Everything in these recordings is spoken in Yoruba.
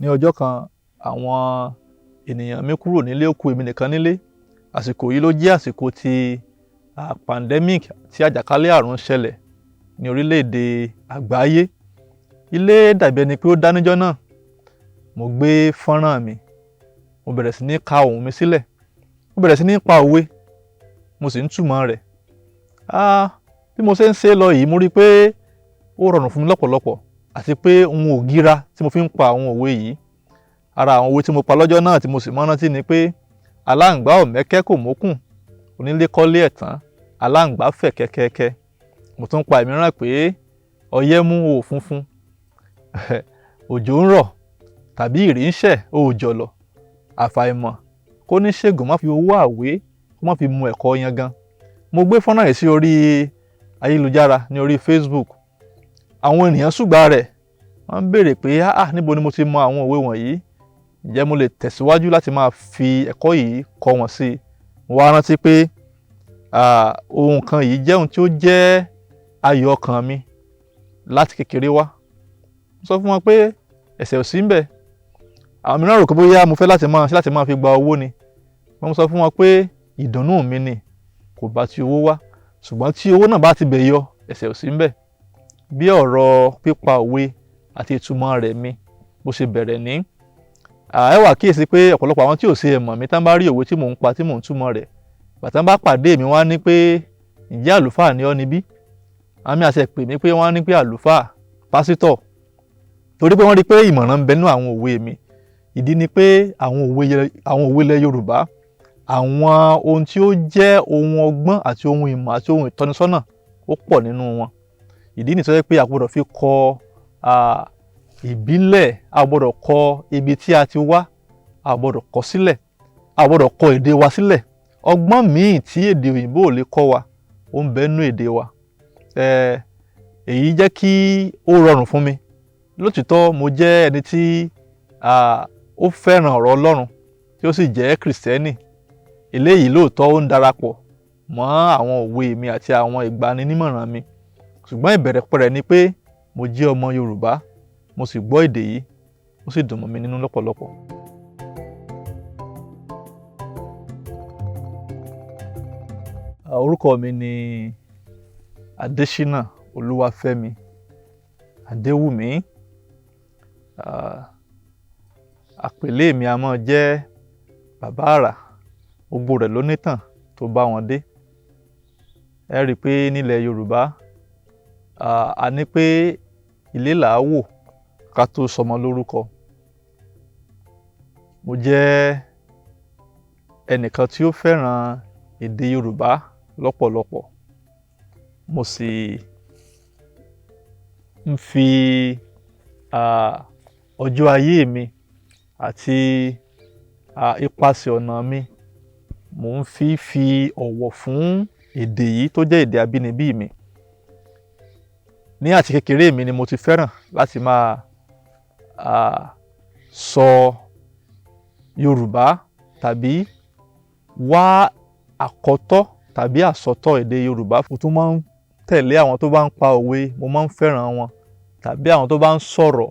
Ní ọjọ́ kan, àwọn ènìyàn mi kúrò nílé, ó kù èmi nìkan nílé. Àsìkò yìí ló jẹ́ àsìkò tí pandemic, tí àjàkálẹ̀ àrùn ṣẹlẹ̀ ní orílẹ̀-èdè àgbáyé. Ilé dàbí ẹni pé ó dá níjọ́ náà. Mo gbé fọ́nrán mi, mo bẹ̀rẹ̀ sí ní ka ohùn mi sílẹ̀, mo bẹ̀rẹ̀ sí ní pa òwe, mo sì ń túmọ̀ rẹ̀. Bí mo ṣe ń ṣe lọ yìí, mo rí i pé ó rọrùn fún mi lọ́pọ̀lọpọ̀ àti pé n ò gíra tí mo fi ń pa àwọn òwe yìí. Ara àwọn òwe tí mo pa lọ́jọ́ náà tí mo sì mọ́ rántí ni pé aláǹgbá ò mẹ́kẹ́ kò mókùn, onílé kọ́lé ẹ̀ tán, aláǹgbá fẹ̀ kẹ́kẹ́kẹ́. Mo tún pa ìmíràn pé ọyẹ́ mú o funfun, òjò ń rọ̀ tàbí ìrì ń ṣẹ̀ o ò jọ̀lọ̀. Àfàìmọ̀ kó ní ṣègùn má fi owó àwé kó má fi mu ẹ̀kọ yangan. Mo gbé fọ́nrán yìí sí orí ayélujára ní orí Facebook. Àwọn ènìyàn ṣùgbà rẹ̀, wọ́n ń béèrè pé níbo ni mo ti mọ àwọn òwe wọ̀nyí? Ǹjẹ́ mo lè tẹ̀síwájú láti máa fi ẹ̀kọ́ yìí kọ́ wọn sí i? Mo wá rántí pé ohun kan yìí jẹ́ ohun tí ó jẹ́ ayọ̀ ọkàn mi láti kékeré wá. Mo sọ fún wọn pé ẹ̀ṣẹ̀ ò sí ńbẹ̀. Àwọn mìíràn rò pé bóyá mo fẹ́ láti máa ṣe láti máa fi gba owó ni. Mo sọ fún wọn pé ìdùnnú mi ni, kò bá ti owó wá. Ṣùgbọ́n tí owó náà bá ti bẹ̀ yọ, ẹ̀ṣẹ̀ ò sí ńbẹ̀. Bí ọ̀rọ̀ pípa òwe àti ìtumọ̀ rẹ̀ mi bó ṣe bẹ̀rẹ̀ ní. Ẹ wá kíyèsi pé ọ̀pọ̀lọpọ̀ àwọn tí ò ṣe mọ̀ mí tán bá rí òwe tí mò ń pa tí mò ń túmọ̀ rẹ̀, ìgbà tán bá pàdé mi wọ́n á ní pé ǹjẹ́ àlùfáà ni ọ́ níbí? Àwọn míì á ṣe pè mí pé wọ́n á ní pé àlùfáà, pásítọ̀. Torí pé wọ́n rí pé ìmọ̀ràn ń bẹ nínú àwọn òwe mi. Ìdí ni pé àwọn òwe ilẹ̀ Yorùbá, àwọn ohun tí ó jẹ́ ohun ọgbọ́n àti ohun ìmọ̀ àti ohun ìtọ́nisọ́nà ó pọ̀ nínú wọn. Ìdí nìyí tó jẹ́ pé a gbọdọ̀ fi kọ ìbílẹ̀, a gbọdọ̀ kọ ibi tí a ti wá, a gbọdọ̀ kọ sílẹ̀, a gbọdọ̀ kọ èdè wa sílẹ̀. Ọgbọ́n míì tí èdè òyìnbó ò lè kọ́ wa, ó ń bẹ nínú èdè wa. Èyí jẹ́ kí ó rọrùn fún mi. Lótìtọ́ mo jẹ́ ẹni tí ó fẹ́ràn ọ̀rọ̀ Ọlọ́run tí ó sì jẹ́ Kìrìsìtẹ́nì. Eléyìí lóòótọ́ ó ń darapọ̀ mọ́ àwọn òwe mi àti àwọn ìgbaninímọ̀ràn mi. Ṣùgbọ́n ìbẹ̀rẹ̀ pẹ̀rẹ̀ ni pé mo jẹ́ ọmọ Yorùbá, mo sì gbọ́ èdè yìí, ó sì dùn mọ́ mi nínú lọ́pọ̀lọpọ̀. Orúkọ mi ni Adéṣínà Olúwafẹ́mi Adéwùmí. Àpèlé mi a máa jẹ́ Bàbá Àrà. Gbogbo rẹ̀ ló nítàn tó bá wọn dé. Ẹ rí i pé nílẹ̀ Yorùbá, a ní pé ilé là á wò ká tó sọmọ lórúkọ. Mo jẹ́ ẹnìkan tí ó fẹ́ràn èdè Yorùbá lọ́pọ̀lọpọ̀. Mo sì ń fi ọjọ́ ayé mi àti ipasẹ̀ ọ̀nà mi, mò ń fi ọ̀wọ̀ fún èdè yìí tó jẹ́ èdè abínibí mi. Ní àti kékeré mi ni mo ti fẹ́ràn láti máa sọ Yorùbá tàbí wá àkọ́tọ́ tàbí àsọtọ́ èdè Yorùbá. Mo tún máa ń tẹ̀lé àwọn tó bá ń pa òwe, mo máa ń fẹ́ràn wọn, tàbí àwọn tó bá ń sọ̀rọ̀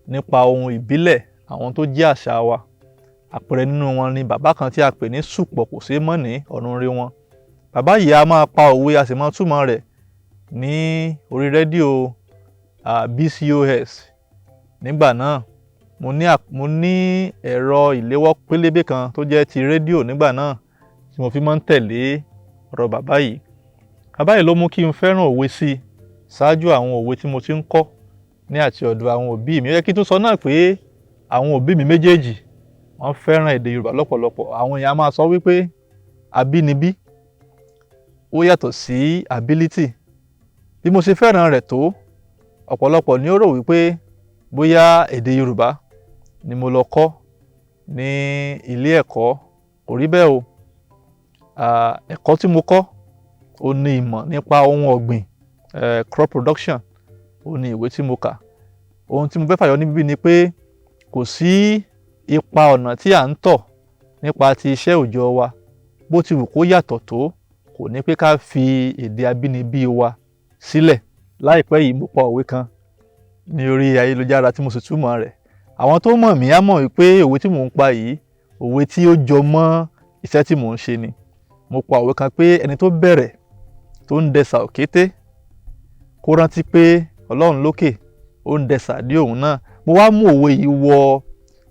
nípa ohun ìbílẹ̀, àwọn tó jẹ́ àṣà wa. Àpẹẹrẹ nínú wọn ni bàbá kan tí a pè ní Sùpọ̀ kò ṣeé mọ̀ní ọ̀run re wọn. Bàbá yìí a máa pa òwe, a sì máa túmọ̀ rẹ̀ ní orí rédíò BCOS. Nígbà náà, mo ní ẹ̀rọ ìléwọ́ pélébé kan tó jẹ́ ti rédíò nígbà náà tí mo fi máa ń tẹ̀lé ọ̀rọ̀ bàbá yìí. Bàbá yìí ló mú kí n fẹ́ràn òwe sí i ṣáájú àwọn òwe tí mo ti ń kọ́ ní àti ọ̀dọ̀ àwọn òbí mi. Ó yẹ kí n tún sọ náà pé àwọn òbí mi méjèèjì wọ́n fẹ́ràn èdè Yorùbá lọ́pọ̀lọpọ̀. Àwọn èèyàn a máa sọ wípé abínibí ó yàtọ̀ sí ability. Bí mo ṣe fẹ́ràn rẹ̀ tó, ọ̀pọ̀lọpọ̀ ni ó rò wípé bóyá èdè Yorùbá ni mo lọ kọ́ ní ilé ẹ̀kọ́. Kò rí bẹ́ẹ̀ o. Ẹ̀kọ́ tí mo kọ́, ó ní ìmọ̀ nípa ohun ọ̀gbìn, crop production, ó ní ìwé tí mo kà. Ohun tí mo fẹ́ fàyọ níbí ni pé kò sí ipa ọ̀nà tí à ń tọ̀ nípa ti iṣẹ́ òòjọ́ wa, bó ti wù kó yàtọ̀ tó, kò ní pé ká fi èdè abínibí wa sílẹ̀. Láìpẹ́ yìí mo pa òwe kan ní orí ayélujára tí mo sì túmọ̀ rẹ̀. Àwọn tó mọ̀ mí á mọ̀ wípé òwe tí mò ń pa yìí, òwe tí ó jọ mọ́ iṣẹ́ tí mò ń ṣe ni. Mo pa òwe kan pé ẹni tó bẹ̀rẹ̀ tó ń dẹsà òkété, kó rántí pé Ọlọ́run lókè ó ń dẹsà dé òun náà. Mo wá mú òwe yìí wọ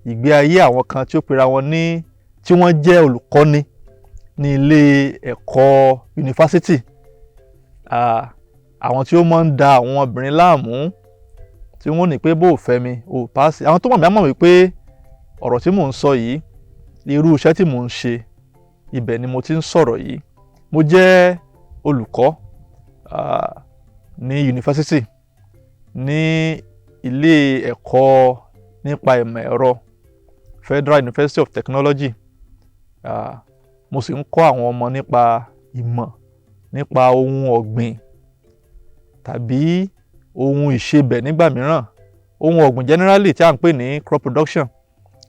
ìgbé ayé àwọn kan tí ó pera wọn ní tí wọ́n jẹ́ olùkọ́ni ní ilé ẹ̀kọ́ yunifásítì, àwọn tí ó máa ń da àwọn obìnrin láàmú, tí wọ́n ní pé bó o fẹ́ mi ò paasi. Àwọn tó mọ̀ mí á mọ̀ wípé ọ̀rọ̀ tí mò ń sọ yìí, irú iṣẹ́ tí mò ń ṣe, ibẹ̀ ni mo ti ń sọ̀rọ̀ yìí. Mo jẹ́ olùkọ́ ní yunifásítì, ní ilé ẹ̀kọ́ nípa ìmọ̀ ẹ̀rọ, Federal University of Technology. Mo sì ń kọ́ àwọn ọmọ nípa ìmọ̀ nípa ohun ọ̀gbìn tàbí ohun ìsebẹ̀ nígbà mìíràn, ohun ọ̀gbìn generally tí à ń pè ní crop production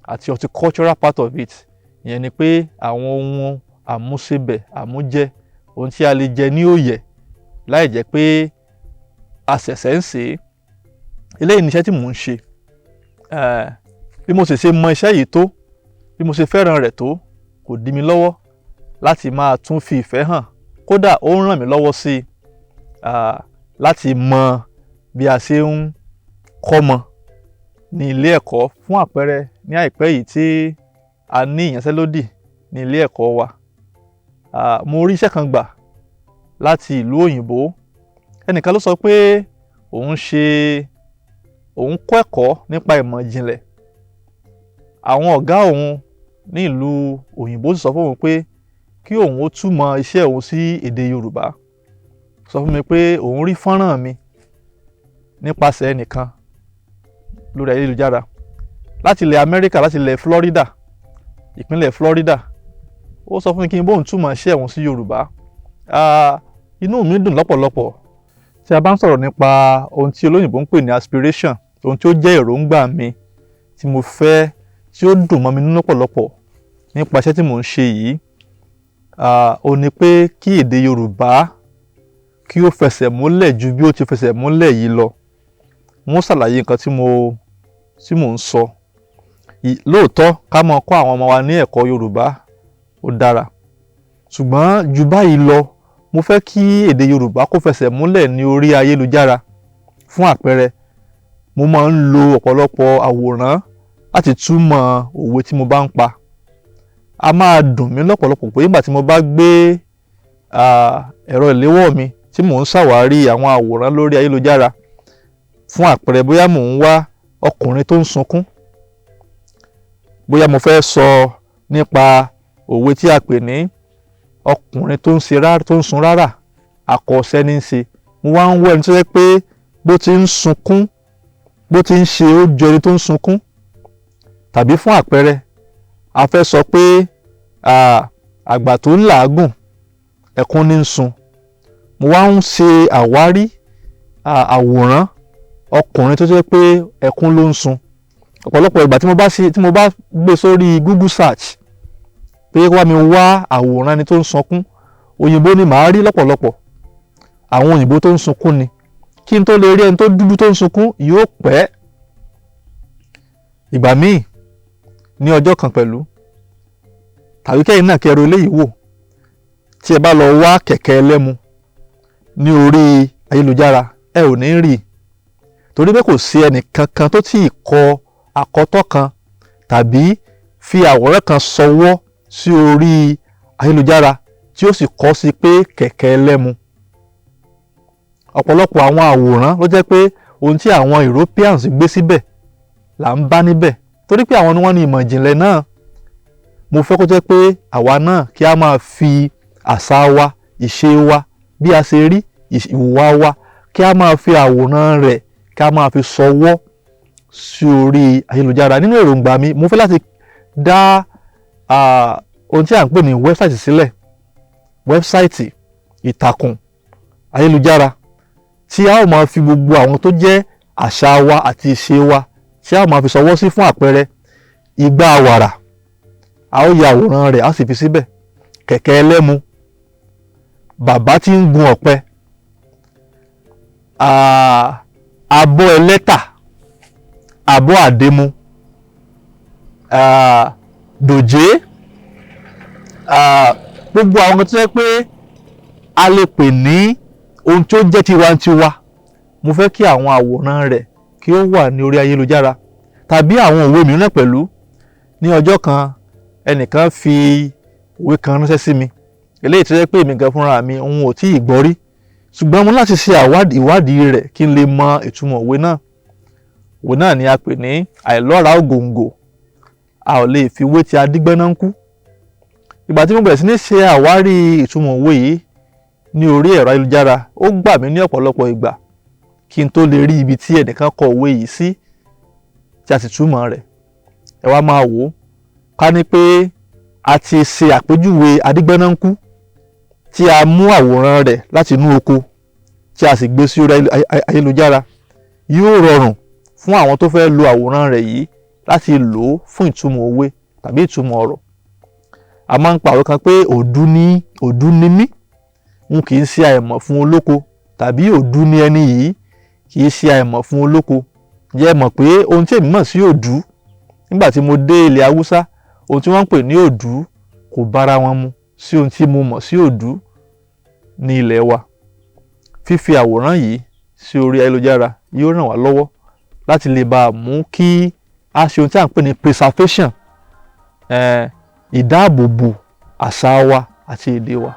àti horticultural part of it. Ìyẹn ni pé àwọn ohun àmúsebẹ̀, àmújẹ, ohun tí a lè jẹ ní òòyẹ̀ láì jẹ́ pé a ṣẹ̀ṣẹ̀ ń sè é. Eléyìí ni iṣẹ́ tí mò ń ṣe. Bí mo sì ṣe mọ iṣẹ́ yìí tó, bí mo ṣe fẹ́ràn rẹ̀ tó, kò dí mi lọ́wọ́ láti máa tún fi ìfẹ́ hàn. Kódà ó ń ràn mí lọ́wọ́ sí i láti mọ bí a ṣe ń kọ́mọ ní ilé ẹ̀kọ́. Fún àpẹẹrẹ, ní àìpẹ́ yìí tí a ní ìyanṣẹ́lódì ní ilé ẹ̀kọ́ wa, mo rí iṣẹ́ kan gbà láti ìlú òyìnbó. Ẹnìkan ló sọ pé òun ṣe òun kọ́ ẹ̀kọ́ nípa ìmọ̀ ìjìnlẹ̀. Àwọn ọ̀gá òun ní ìlú òyìnbó sì sọ fún òun pé kí òun ó túmọ̀ iṣẹ́ òun sí èdè Yorùbá. Sọ fún mi pé òun rí fọ́nrán mi nípasẹ̀ ẹnìkan lórí ayélujára láti ilẹ̀ Amẹ́ríkà, láti ilẹ̀ Florida, ìpínlẹ̀ Florida. Ó sọ fún mi kí n bóun túmọ̀ iṣẹ́ òun sí Yorùbá. Inú mi dùn lọ́pọ̀lọpọ̀. Tí a bá ń sọ̀rọ̀ nípa ohun tí olóyìnbó ń pè ní aspiration, ohun tí ó jẹ́ èròǹgbà mi tí mo fẹ́, tí ó dùn mọ́ mi nínú lọ́pọ̀lọpọ̀ nípa iṣẹ́ tí mò ń ṣe yìí, ó ní pé kí èdè Yorùbá kí ó fẹsẹ̀ múlẹ̀ ju bí ó ti fẹsẹ̀ múlẹ̀ yìí lọ. Wọ́n ṣàlàyé nǹkan tí mò ń sọ. Lóòótọ́, ká máa kọ́ àwọn ọmọ wa ní ẹ̀kọ́ Yorùbá ó dára, ṣùgbọ́n ju báyìí lọ, mo fẹ́ kí èdè Yorùbá kó fẹsẹ̀ múlẹ̀ ní orí ayélujára. Fún àpẹẹrẹ, mo máa ń lo ọ̀pọ̀lọpọ̀ àwòrán láti túmọ̀ òwe tí mo bá ń pa. A máa dùn mí lọ́pọ̀lọpọ̀ pé nígbà tí mo bá gbé ẹ̀rọ ìléwọ́ mi tí mò ń ṣàwárí àwọn àwòrán lórí ayélujára, fún àpẹẹrẹ, bóyá mò ń wá ọkùnrin tó ń sunkún, bóyá mo fẹ́ sọ nípa òwe tí a pè ní ọkùnrin tó ń ṣe rárá, tó ń sun rárá, àkọ́ṣẹ́ ní í ṣe, mo wá ń wá ẹni tó jẹ́ pé bó ti ń sunkún, bó ti ń ṣe, ó jọ ẹni tó ń sunkún. Tàbí fún àpẹẹrẹ, a fẹ́ sọ pé àgbà tó ń làágùn, ẹkún ní ń sun, mo wá ń ṣe àwárí àwòrán ọkùnrin tó jẹ́ pé ẹkún ló ń sun. Ọ̀pọ̀lọpọ̀ ìgbà tí mo bá ṣe, tí mo bá gbé sórí Google search pé wá mi wá àwòrán ẹni tó ń sunkún, òyìnbó ni màá rí lọ́pọ̀lọpọ̀. Àwọn òyìnbó tó ń sunkún ni. Kí n tó lè rí ẹni tó dúdú tó ń sunkún, yóò pẹ́. Ìgbà míì ní ọjọ́ kan pẹ̀lú, tàbí kẹ́yìn náà kẹ́ ẹ ro eléyìí wò, tí ẹ bá lọ wá kẹ̀kẹ́ ẹlẹ́mu ní orí ayélujára, ẹ ò ní rí i, torí pé kò sí ẹnì kankan tó tíì kọ àkọ́tọ́ kan tàbí fi àwòrán kan ṣọwọ́ sí orí ayélujára tí ó sì kọ sí pé kẹ̀kẹ́ ẹlẹ́mu. Ọ̀pọ̀lọpọ̀ àwọn àwòrán ló jẹ́ pé ohun tí àwọn Europeans gbé síbẹ̀ là ń bá níbẹ̀, torí pé àwọn ni wọ́n ní ìmọ̀ ìjìnlẹ̀ náà. Mo fẹ́ kó jẹ́ pé àwa náà kí a máa fi àṣà wa, ìṣe wa, bí a ṣe rí, ìhùwà wa, kí a máa fi àwòrán rẹ̀, kí a máa fi ṣọwọ́ sí orí ayélujára. Nínú èròǹgbà mi, mo fẹ́ láti dá ohun tí à ń pè ní website sílẹ̀, website, ìtàkùn ayélujára tí a ó máa fi gbogbo àwọn tó jẹ́ àṣà wa àti ìṣe wa tí a ó máa fi ṣọwọ́ sí. Fún àpẹẹrẹ, igbá wàrà, a ó ya àwòrán rẹ̀, a sì fi síbẹ̀, kẹ̀kẹ́ ẹlẹ́mu, bàbá tí ń gun ọ̀pẹ, abọ́ ẹlẹ́tà, abọ́ àdému. dòjé, gbogbo àwọn nǹkan tó jẹ́ pé a lè pè ní ohun tó jẹ́ tiwantiwa, mo fẹ́ kí àwọn àwòrán rẹ̀ kí ó wà ní orí ayélujára, tàbí àwọn òwe mìíràn pẹ̀lú. Ní ọjọ́ kan, ẹnìkan fi òwe kan ránṣẹ́ sí mi, eléyìí tó jẹ́ pé èmi gan fúnra mi òun ò tí ì gbọ́ rí, ṣùgbọ́n mo láti ṣe ìwádìí rẹ̀ kí n lè mọ ìtumọ̀ òwe náà. Òwe náà ni a pè ní àìlọ́ra ògòǹgò, a ò lè fi wé ti adígbẹ́náńkú. Ìgbà tí mo bẹ̀rẹ̀ sí ní ṣe àwárí ìtumọ̀ òwe yìí ní orí ẹ̀rọ ayélujára, ó gbà mí ní ọ̀pọ̀lọpọ̀ ìgbà kí n tó lè rí ibi tí ẹnìkan kọ òwe yìí sí tí a sì túmọ̀ rẹ̀. Ẹ wá máa wò ó, ká ní pé a ti ṣe àpèjúwe adígbẹ́náńkú tí a mú àwòrán rẹ̀ láti inú oko tí a sì gbé sí orí ayélujára, yóò rọrùn fún àwọn tó fẹ́ lo àwòrán rẹ̀ yìí láti lò ó fún ìtumọ̀ òwe tàbí ìtumọ̀ ọ̀rọ̀. A máa ń pa òwe kan pé òdú ni, òdú ni mí, n kì í ṣe àìmọ̀ fún olóko, tàbí òdú ni ẹni yìí, kì í ṣe àìmọ̀ fún olóko. Ǹjẹ́ ẹ mọ̀ pé ohun tí èmi mọ̀ sí òdú nígbà tí mo dé ilẹ̀ Haúsá, ohun tí wọ́n ń pè ní òdú kò bára wọn mu sí ohun tí mo mọ̀ sí òdú ní ilẹ̀ wa. Fífi àwòrán yìí sí orí ayélujára yóò ràn wá lọ́wọ́ láti lè bá a mú kí a ṣe ohun tí à ń pè ní preservation, ìdáàbòbò àṣà wa àti èdè wa.